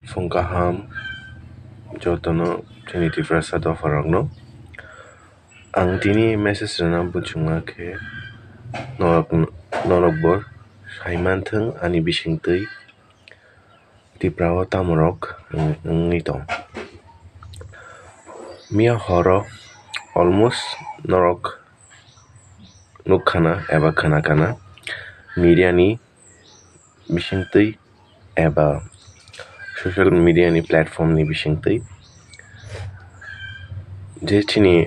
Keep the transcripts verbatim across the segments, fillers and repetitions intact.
Phung kaham jotono chini Tiprasa dopharokno. Ang tini message rwna buchungma khe norok, norokbo saimanthwng ani bisingtwi Tripura o tamorok wng-, wngwi tong. Miya horo almost norok nukkhana eba khwnakhana media ni bisingtwi eba social media ni platform ni bisingtwi je chini,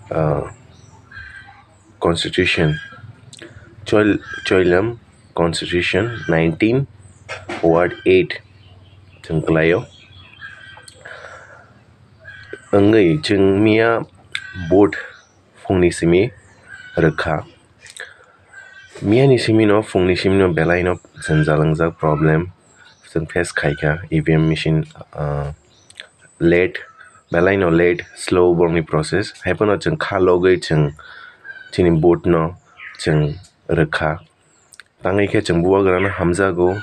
ah, constitution, Choil-, Choilam constitution nineteen word eight chwng kwlaio. Wngwi chwng miya vote phungni simi rwkha. Miyani simino, phungni simino belaino jwnjalangjak problem chwng face khaikha, E V M machine, ah, late, belaino late, slow borokni process. Haiphano chwng kha logwi chwng chini vote no chwng rwkha. Tangwi khe chwng bubagrano hamjago,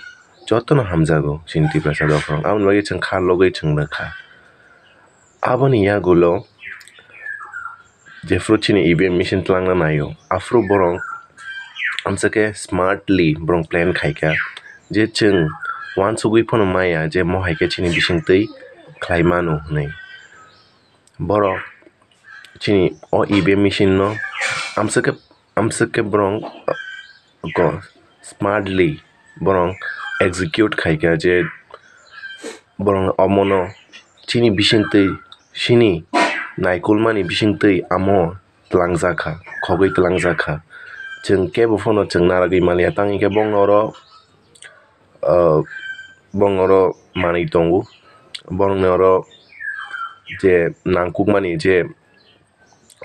jotono hamjago chini Tiprasa dopharok. Aboni bagwi chwng kha logwi chwng rwkha. Aboni yagulo jephru chini E V M machine twlangna naio, aphuru borok amsa khe smartly borok plan khaikha je chwng uansugwi phano maya je mo hai khe chini bisingtwi khlai mano hwnwi. Borok chini o E V M machine no amswk khe, amswk khe borok, uh, ko smartly borok execute khaikha je borok omono chini bisingtwi, chini naikolmani bisingtwi amo twlangjakha, khogwi twlangjakha. Chwng kebo phano chwng narwgwi manliya, tang hinkhe bongno oro, uh, bongno oro manwi tongo, borokni oro je nangkukmani je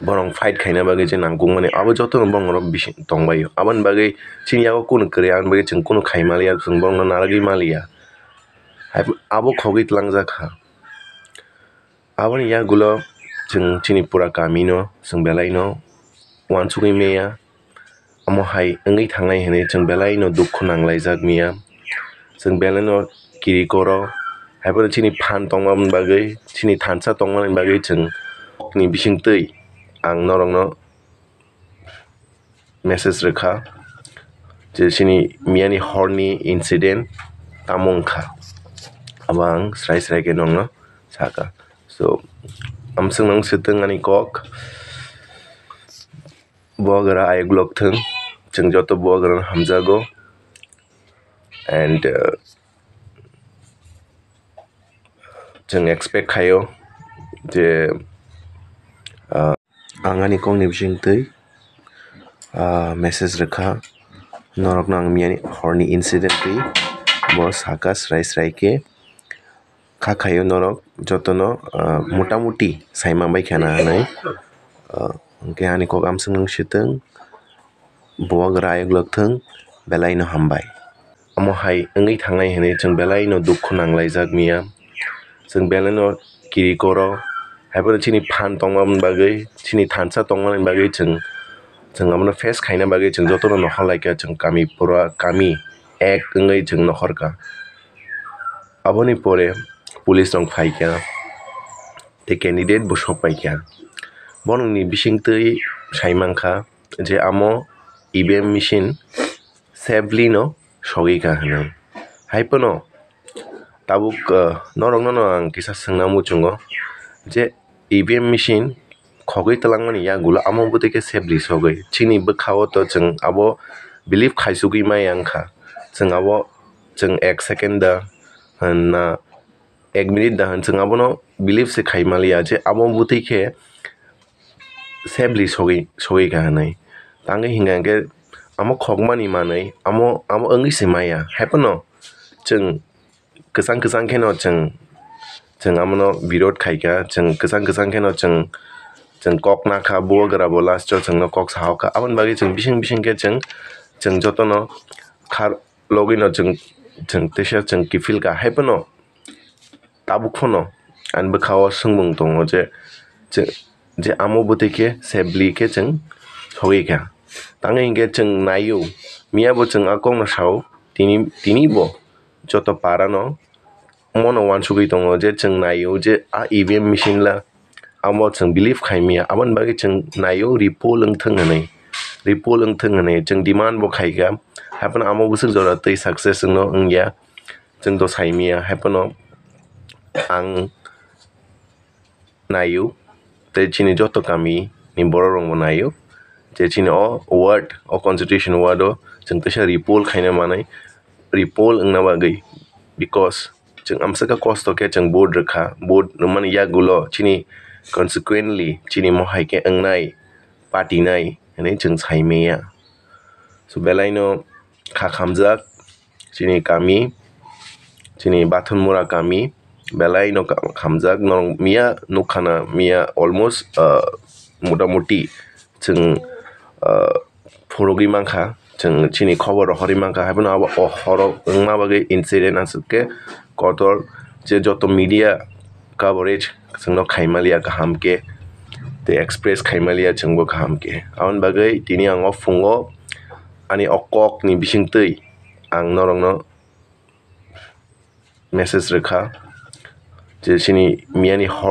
borok fight khaina bagwi je nangkukmani, abo jotono borok oro bising tongbaio. Aboni bagwi chini yago kunu kwrwi, aboni bagwi chwng kunu khai manliya, chwng borokno narwgwi manliya. Hai abo khogwi twlangjak kha. Aboni yagulo chwng chini pura kamino chwng belaino uansugwi maya. Omo hai wngwi thangnai hwnwi chwng belaino dukhu nanglaijak miya. Chwng belaino kirikoro, haiphano chini phan tongmani bagwi, chini thansa tongmani bagwi chwng ni bisingtwi ang norokno message rwkha je chini miyani horni incident tamo wngkha, abo ang srai srai khe nokno sakha. So, amswk nang swtwng ani kok. Bubagra ayuk lok thung, chwng joto bubagrano hamjago, and, uh, chwng expect khaio je, uh, ang ani kokni bisingtwi, uh, message rwkha norokno, ang miyani horni incident twi bo saka srai srai khe. Kha khaio norok jotono, ah, mota moti saima bai khana hinwi, ah, hwnkhe ani kok amswk nung sitwng, bubagra ayuk lok thung, belaino hambai. Omo hai wngwi thangnai hinwi chwng belaino dukhu nanglaijak miya. Chwng belaino kirikoro, haiphano chini phan tongmani bagwi, chini thansa tongmani bagwi chwng, chwng abono face khaina bagwi chwng jotono nohor laikha, chwng kami pura, kami ek wngwi chwng nohor kha. Aboni pore police rok phaikha tei candidate bo sok paikha. Borokni bisingtwi sai mankha je amo E V M machine safely no sogwi kha hwnwi. Haiphano tabuk, uh, norokno no ang kisa swngna muchungo je E V M machine khogwi twlangmani yagulo amo bwtwi khe safely sogwi. Chini bwkha-o to chwng abo believe khaisugwi maya wngkha. Chwng abo chwng ek second da hwn na ek minute da hwn chwng abono believe se khai maliya je abo bwtwi khe safely sogwi, sogwi kha hwnwi. Tangwi hinkha hinkhe amo khokmani manwi amo, amo wngwi se maya. Haiphano chwng kwchang kwchang kheno chwng, chwng amono birod khaikha, chwng kwchang kwchang kheno chwng, chwng kok nakha, bubagra bo last o chwngno kok sahokha. Aboni bagwi chwng bising bising khe chwng, chwng jotono khar logwi no chwng, chwng teisa chwng kiphil kha. Haiphano tabuk phano ani bwkha-o swngmung tongo je, je, je amo bwtwi khe safely khe chwng sogwi kha. Tangwi hinkhe chwng naio, miya bo chwng a kokno sao, tini, tini bo joto para no Omono uansugwi tongo je chwng naio je a E V M machine la amo chwng believe khaimaya, aboni bagwi chwng naio repoll wngthwng hwnwi, repoll wngthwng hwnwi chwng demand bo khaikha. Haiphano amo bwswk jora twi success wngno wngya, chwng to saimaya. Haiphano ang naio, tei chini joto kami ni borok rok bo naio, je chini o ward, o constitution ward o chwng teisa repoll khaina manai, repoll wngna bagwi, because chwng amsaka kosto khe chwng vote rwkha, vote rwmani yagulo chini consequently chini mohai khe wngnai, party nai hwnwi chwng saimaya. So, belaino kha khamjak chini kami, chini Bathonmura kami, belaino ka-, khamjak. Norok miya nukkhana, miya almost, uh, motamuti chwng, uh, phunugwi mankha, chwng chini khobor rohorwi mankha. Haiphano abo o horo wngma bagwi incident aswk khe kotor je joto media coverage chwngno khaimaliya kaham khe, tei express khaimaliya chwngbo kaham khe. Aboni bagwi tini ang o phungo ani o kokni bisingtwi ang norokno message rwkha je chini miyani hor